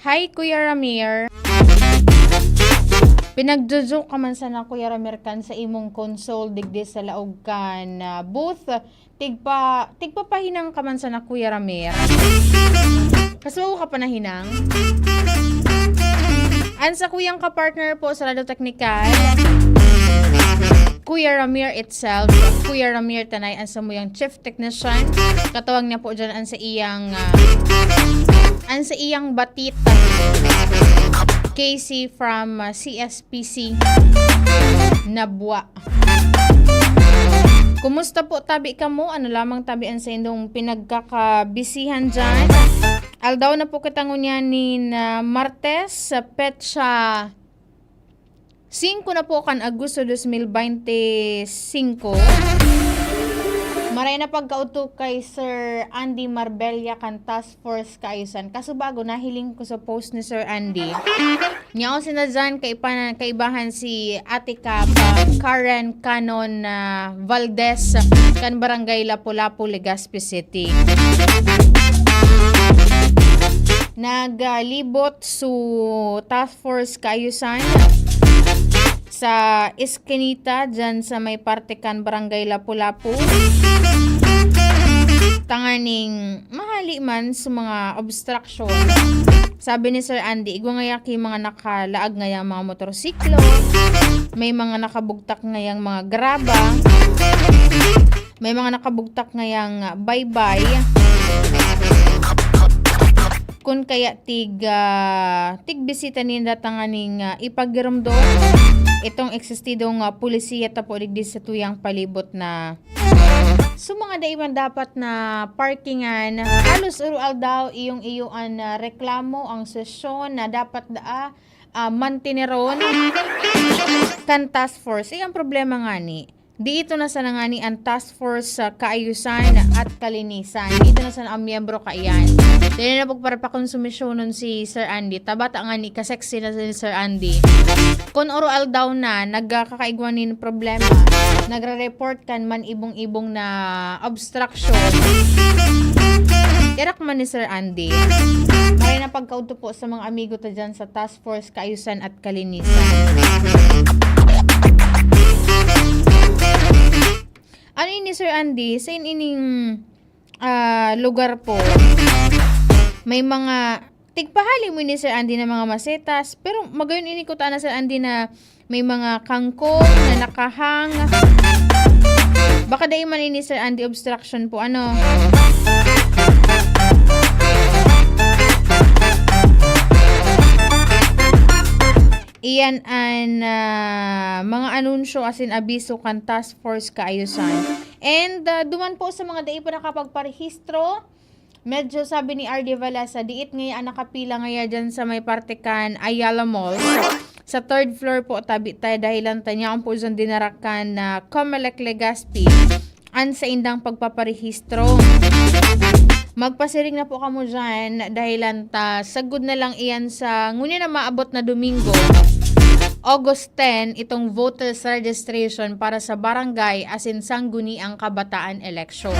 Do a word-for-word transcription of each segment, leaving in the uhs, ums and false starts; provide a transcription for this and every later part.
Hi, Kuya Ramir. Pinagjo-joke ka man sana, Kuya Ramir, kan sa imong console digdi sa laog kan, ah, booth. Tigpa-, tigpapahinang ka man sana, Kuya Ramir. Kasubago ka pa nahinang? An sakuyang kapartner po sa Radyo Teknikal, Kuya Ramir itself, Kuya Ramir Tanay, an samuyang chief technician. Katawag niya po dyan an sa iyang, ah, an sa iyang batit. K C from, ah, C S P C Nabua. Kumusta po tabi kamo? Ano lamang tabi an saindong pinagkakabisihan dyan? Aldaw na po kita ngunyan nin, ah, Martes, sa petsa singko na po kan Agosto dos mil beinti singko. Maray na pagkaudto kay Sir Andy Marbella kan Task Force Kaayusan. Kasubago, nahiling ko sa post ni Sir Andy. Nyaon sinda dyan, kaipa-, kaibahan si Ate Cap, ah, Karen Canon, ah, Valdez, kan Barangay Lapu-Lapu, Legazpi City. Naglibot su Task Force Kaayusan sa eskinita, dyan sa may parte kan Barangay Lapu-Lapu. Tanganing mahali man sa mga obstruction. Sabi ni Sir Andy, igwa ngaya ki mga nakalaag ngayang mga motorsiklo, may mga nakabugtak ngayang mga graba, may mga nakabugtak ngayang, ah, baybay. Kun kaya tig, ah, tigbisita ninda tanganing, ah, ipagiromdom itong eksistidong, ah, pulisiya tapo digdi sa tuyang palibot na. So, mga daiman dapat na parkingan, halos oro-aldaw iyong iyo an, ah, reklamo, ang sesyon na dapat daa, ah, mantineron kan task force. Eh, ang problema ngani, di ito na sana ngani an task force sa kaayusan at kalinisan. Di ito na sana ang miyembro kaiyan. Dili na pagparapakonsumisyonon si Sir Andy. Tabata ngani, kasexy na si Sir Andy. Kun oro-aldaw na, nagkakaigwa nin problema. Nagre-report kan man-ibong-ibong na obstruction. Irak man ni Sir Andy. Maray na pagkaudto po sa mga amigo ta dyan sa Task Force Kaayusan at Kalinisan. Ano ini, Sir Andy? Sa in-, ining, ah, lugar po, may mga tigpahali mo ni Sir Andy na mga masetas, pero magayon ini kuta na, Sir Andy, na may mga kangkong na nakahang. Baka dai man ini, Sir Andy, obstruction po, ano? Iyan an, ah, mga anunsyo asin abiso kan Task Force Kaayusan. And, ah, duman po sa mga dai pa nakapagparehistro, medyo sabi ni R D Valesa, diit ngaya an nakapila ngaya dyan sa may parte kan Ayala Mall. Sa third floor po, tabi tayo, dahilan ta niya kung po dyan dinarakan na Comelec Legazpi an saindang pagpaparehistro. Magpasiring na po kamo dyan, dahilan ta sagud na lang iyan sa ngunyan na maabot na Domingo, August ten, itong voters registration para sa barangay asin sangguniang kabataan election.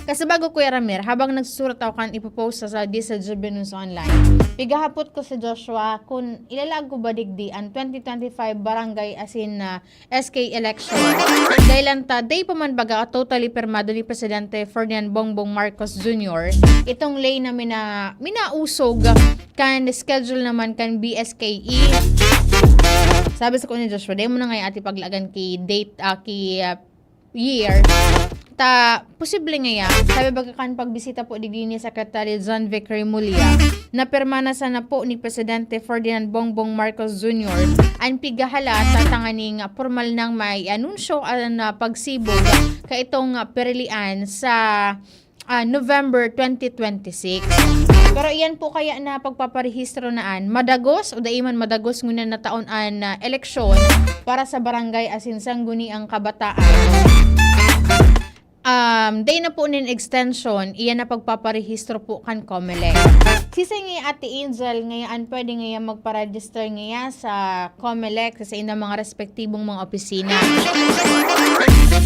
Kasi bago, Kuya Ramir, habang nagsusurat ako kan ipopost sa, sa, di sa Juvenus Online, pigahapot ko si Joshua kung ilalaag ko ba digdi ang twenty twenty-five barangay asin, ah, S K election. Dahil lang ta, day pa man baga totally pirmado ni Presidente Ferdinand Bongbong Marcos Junior itong ley na mina-, minausog kan schedule naman kan B S K E. Sabi sa ko ni Joshua, "Dai mo na ngayon ati paglagan ki date, ah, ki, ah, year." Ta, posible ngaya, sabi baga kan pagbisita po digdi ni Secretary John Vic Remulla, napirma na sana po ni Presidente Ferdinand Bongbong Marcos Junior an pigahalat ta tanganing pormal nang may anunsyo an, ah, pagsibog kaitong, ah, pirilian sa, ah, November twenty twenty-six. Pero iyan po kaya na pagpaparehistro na an madagos o dai man madagos ngunyan na taon an, ah, eleksyon para sa barangay asin sangguniang kabataan. Um, day na po nin extension, iyan na pagpaparehistro po kan Comelec. Sisay ngaya, Ate Angel, ngaya an pwede ngaya magpa-register ngaya sa Comelec sa saindang mga respektibong mga opisina?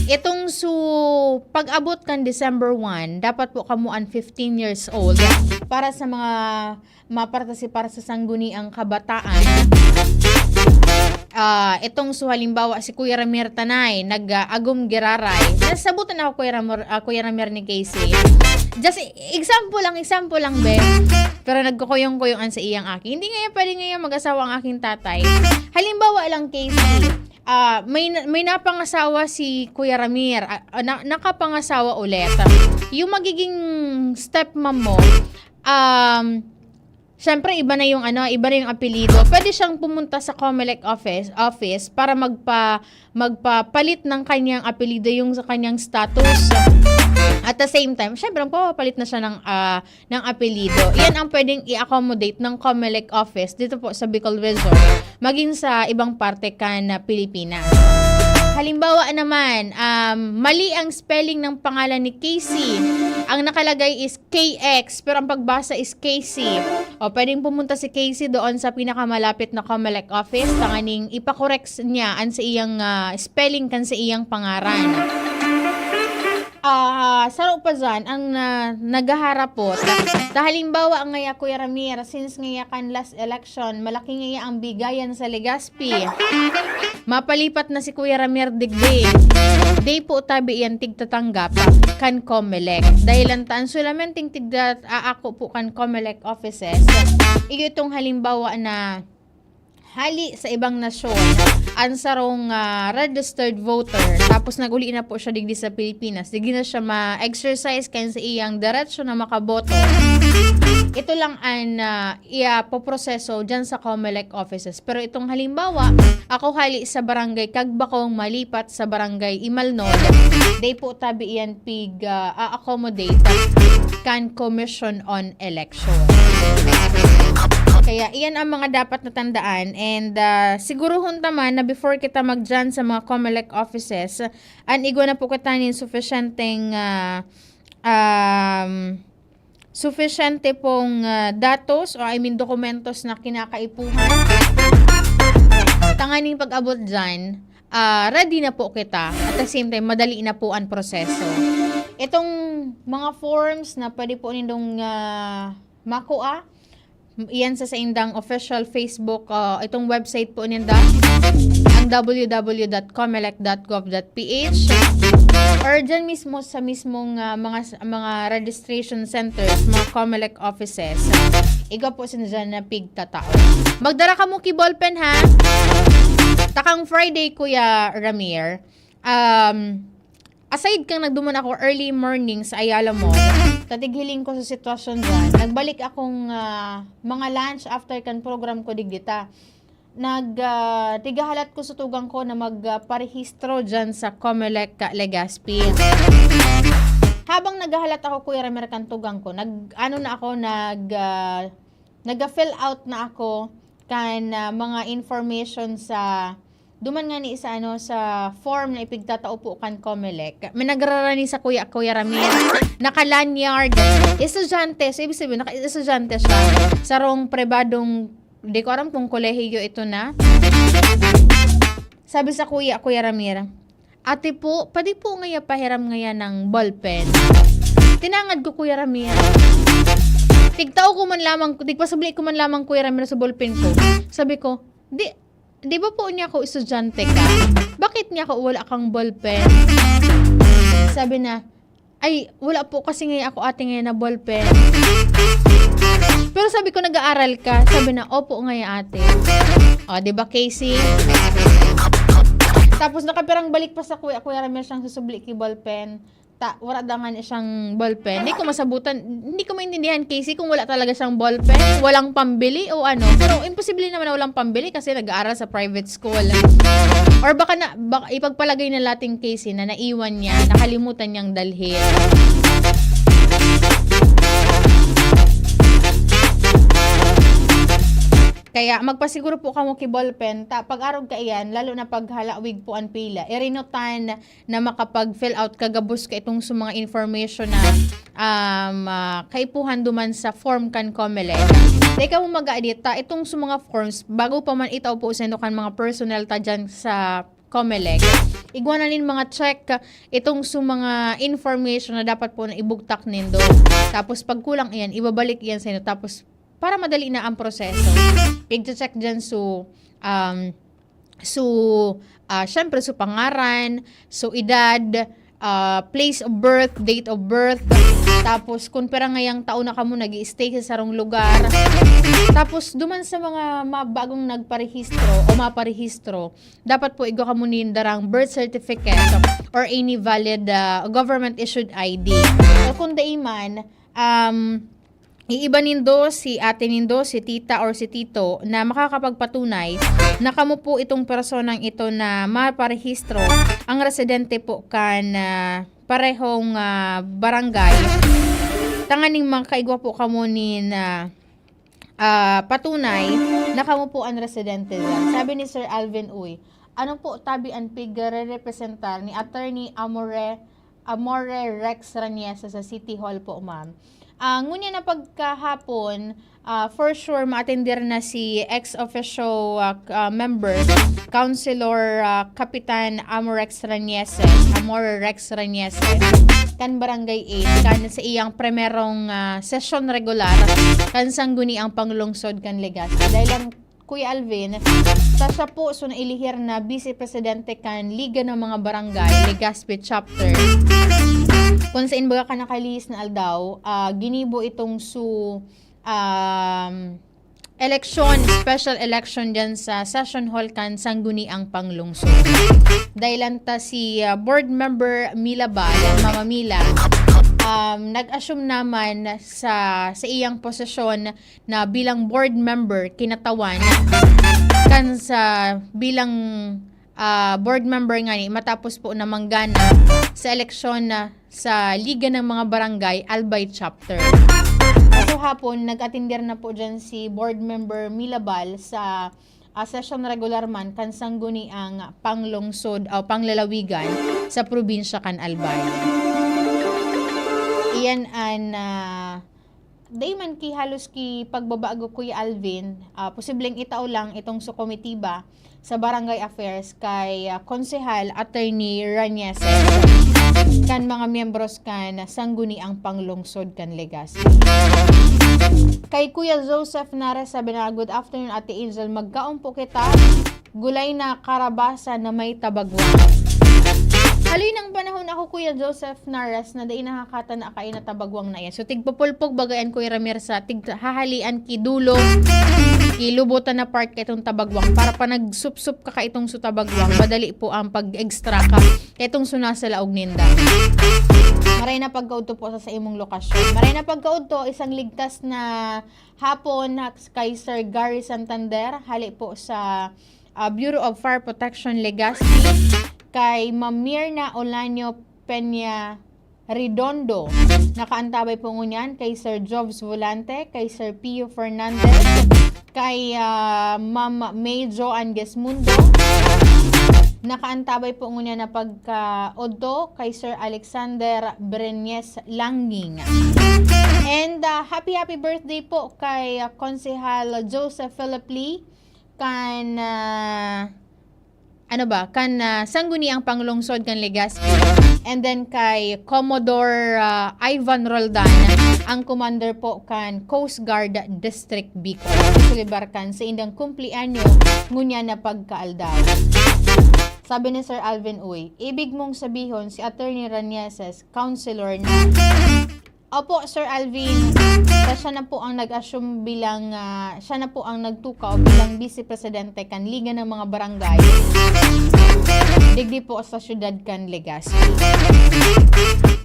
Itong su-, pag-abot kan December one, dapat po kamo an fifteen years old. Para sa mga maparta si para sa sangguniang kabataan. Ah, itong su-, halimbawa, si Kuya Ramir Tanay, nag, ah, agom giraray. Nasabutan ako, Kuya Ramor-, ah, Kuya Ramir ni Casey. Just e-, example lang, example lang, be. Pero nagkukuyong-kuyong an sa iyang aki. Hindi ngaya pwede ngaya mag-asawa ang aking tatay. Halimbawa lang, Casey, ah, may na-, may napangasawa si Kuya Ramir, ah, ah, na-, nakapangasawa ulit. Yung magiging stepmom mo, um, siyempre, iba na yung ano, iba na yung apelyido. Pwede siyang pumunta sa Comelec office, office para magpa-, magpapalit ng kanyang apelyido, yung sa kanyang status. At the same time, siyempre, magpapalit na siya ng, ah, ng apelyido. Iyan ang pwedeng i-accommodate ng Comelec office dito po sa Bicol Resort, maging sa ibang parte kan Pilipinas. Halimbawa naman, um, mali ang spelling ng pangalan ni Casey. Ang nakalagay is K X, pero ang pagbasa is Casey. O, pwedeng pumunta si Casey doon sa pinakamalapit na Comelec office, tanganing ipakorek niya an sa iyang, ah, spelling kan sa iyang pangaran. Ah, saro pa dyan, ang na-, naghaharapot. Ta halimbawa ngaya, Kuya Ramir, since ngaya kan last election, malaki ngaya ang bigayan sa Legazpi. Mapalipat na si Kuya Ramir digdi. Di po tabi iyan tigtatanggap kan Comelec. Dahil ang taan sulamenteng tigda-, aako po kan Comelec offices. Iyo itong halimbawa na hali sa ibang nasyon, ang sarong, ah, registered voter, tapos nag-uli na po siya digdi sa Pilipinas. Digdi na siya ma-exercise kan sa iyang derecho na makaboto. Ito lang ang, ah, iyapoproseso dyan sa Comelec offices. Pero itong halimbawa, ako hali sa barangay Kagbakong malipat sa barangay Imalnod, di po tabi iyan pig, ah, a-accommodate kan Commission on Election. Kaya iyan ang mga dapat na tandaan, and, ah, siguruhon ta man na before kita mag-dyan sa mga Comelec offices, an igwa na po kita nin sufisyenteng, ah, um, sufisyente pong, ah, datos o, I mean, dokumentos na kinakaipuhan. Tanganing pag-abot dyan, ah, ready na po kita. At the same time, madali na po ang proseso. Itong mga forms na pwede po nindong, ah, makua, iyan sa saindang official Facebook, ah, itong website po ninda, ang w w w dot comelec dot gov dot p h, or dyan mismo sa mismong, ah, mga, mga registration centers, mga Comelec offices. Igwa po sila dyan na pigtatao. Magdara kamo ki ballpen, ha? Takang Friday, Kuya Ramir, um, aside kang nagduman ako early morning sa Ayala Mall, tatighiling ko sa sitwasyon dyan, nagbalik akong, ah, mga lunch after kan program ko digdita. Nag, ah, tigahalat ko sa tugang ko na mag, ah, parehistro dyan sa Comelec Legazpi. Habang naghahalat ako, Kuya Ramir, kan tugang ko, nag, ano na ako, nag, ah, naga-fill out na ako kan, ah, mga information sa, duman ngani sa, ano, sa form na ipigtatao po kan Comelec. May nagrarani sa kuya, Kuya Ramir. Naka-lanyard. Estudyante. So, ibig sabihin, naka-estudyante siya. Sarong pribadong, di ko aram kung kolehiyo ito na. Sabi sa kuya, Kuya Ramir, "Ate po, pwede po ngaya pahiram ngaya ng ballpen?" Tinangad ko, Kuya Ramir. Tigtao ko man lamang, tigpasubli ko man lamang, Kuya Ramir, sa ballpen ko. Sabi ko, "Di, di ba po niya ako estudyante ka? Bakit niya ako wala kang ballpen?" Sabi na, "Ay, wala po kasi ngayon ako, ate, ngayon na ballpen." Pero sabi ko, "Nag-aaral ka?" Sabi na, "Opo, ngayon, ate." O, di ba, Casey? Tapos nakapirang balik pa sa kuya, Kuya Ramir siyang susubli ki ballpen. Ta, wala da nga siyang ballpen. Hindi ko masabutan, hindi ko maintindihan, Casey, kung wala talaga siyang ballpen, walang pambili o ano. Pero imposible naman na walang pambili kasi nag-aaral sa private school. Or baka na, baka, ipagpalagay na natin, Casey, na naiwan niya, nakalimutan niyang dalhin. Kaya magpasiguro po kamo ki ballpen, ta pag-arog kaiyan, lalo na pag halawig po an pila, irinutan na makapag-fill out ka gabos ka itong sa mga information na, um, ah, kaipuhan duman sa form kan Comelec. Dai kamo mag-aadit ta, itong sa mga forms, bago pa man itao po sa inyo kan mga personnel ta dyan sa Comelec, igwa na nin mga check itong sa mga information na dapat po na ibugtak nindo. Tapos pag kulang iyan, ibabalik iyan sa inyo. Tapos para madali na ang proseso, igche-check dyan so, um, so, ah, syempre, so pangaran, so edad, ah, place of birth, date of birth, tapos kung pira ngayang taon na kamo nag-i-stay sa sarong lugar. Tapos duman sa mga ma-, bagong nagparehistro o maparehistro, dapat po igwa kamo nin darang birth certificate or any valid, ah, government issued I D. O kung dai man, um, iiba nindo si ate nindo, si tita or si tito na makakapagpatunay na kamo po itong personang ito na maparehistro ang residente po kan, ah, parehong, ah, barangay. Tanganing makaigwa po kamo nin, ah, ah, patunay na kamo po ang residente diyan. Sabi ni Sir Alvin Uy, ano po tabi an pigre-representar ni Attorney Amore, Amore Rex Raniesa sa City Hall po, ma'am? Ah, ngunyan na pagkahapon, ah, for sure, maatender na si ex officio, ah, k-, ah, member, Councilor, ah, Kapitan Amorex Ranieses, Amore Rex Ranieses, kan Barangay eight, kan sa iyang primerong, ah, sesyon regular, kan Sangguniang Panglungsod kan Legazpi. Dahil lang Kuya Alvin, ta siya po so nailihir na Vice Presidente kan Liga ng mga Barangay, Legazpi Chapter. Kung sain baga ka nakalihis na aldaw, ah, ginibo itong su-, um, eleksyon, special election dyan sa Session Hall kan Sangguniang Panglungsod. Dahil lang ta si, ah, Board Member Mila ba, yan, Mama Mila, um, nag-assume naman sa, sa iyang posisyon na bilang board member, kinatawan kan sa bilang, ah, board member ngani matapos po na manggana sa eleksyon na sa Liga ng mga Barangay, Albay Chapter. Kaso hapon, nag-atender na po dyan si board member Milabal sa, ah, session regular man kan Sangguniang Panglungsod o Panglalawigan sa probinsya kan Albay. Iyan an, ah, Dai man ki halos ki pagbabago, Kuya Alvin. Ah, posibleng itao lang itong sa komitiba sa Barangay Affairs kay, ah, Konsehal Attorney Ranieses kan mga miyembros kan Sangguniang Panglungsod kan Legazpi. Kay Kuya Joseph Nares, sabi na, "Good afternoon, Ate Angel. Magkaon po kita." Gulay na karabasan na may tabagwang. Haloy nang panahon ako, Kuya Joseph Naras, na dai nakakatan na kain na tabagwang na yan. So, tigpupulpog bagayan, Kuya Ramir, sa tig-, hahalian ki dulo, ki lubutan na part ka itong tabagwang. Para pa nagsupsup ka ka itong su tabagwang, madali po ang pag-extra ka itong su nasa laog ninda. Maray na pagkaudto po sa, sa imong lokasyon. Maray na pagkaudto, isang ligtas na hapon na kay Sir Gary Santander, hali po sa, ah, Bureau of Fire Protection, Legazpi, kay Ma'am Mirna Olanio Peña Redondo. Nakaantabay po ngunyan kay Sir Jobs Volante, kay Sir Pio Fernandez, kay, ah, Ma'am May Joan Gesmundo. Nakaantabay po ngunyan na pagkaodto kay Sir Alexander Brenes Langing. And, ah, happy, happy birthday po kay, ah, Konsehal Joseph Philip Lee, kan, ah, ano ba, kan, ah, Sangguniang Panglungsod kan Legazpi. And then kay Commodore, ah, Ivan Roldan, ang commander po kan Coast Guard District Bicol. Selebrarkan sa indang kumpleanyo ngunyan na pagkaaldaw. Sabi ni Sir Alvin Uy, "Ibig mong sabihon si Attorney Ranieses, councilor na?" Opo, Sir Alvin. Sa siya na po ang nag-assume bilang, ah, siya na po ang nagtukaw bilang Vice Presidente kan Liga ng mga Barangay digdi po sa siyudad kan Legazpi.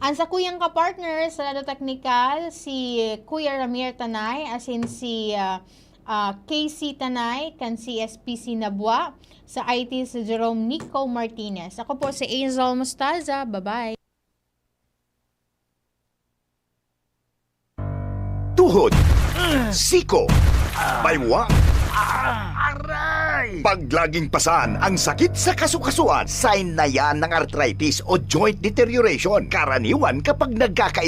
Ang sakuyang kapartner sa lado teknikal, si Kuya Ramir Tanay, asin si, ah, ah, K C Tanay, kan C S P C Nabua, sa I T si Jerome Nico Martinez. Ako po si Angel Mostaza. Bye-bye. Tuhod, siko, baywa, Aray! Pag laging pasan ang sakit sa kasukasuan, sign na yan ng arthritis o joint deterioration. Karaniwan kapag nagkaka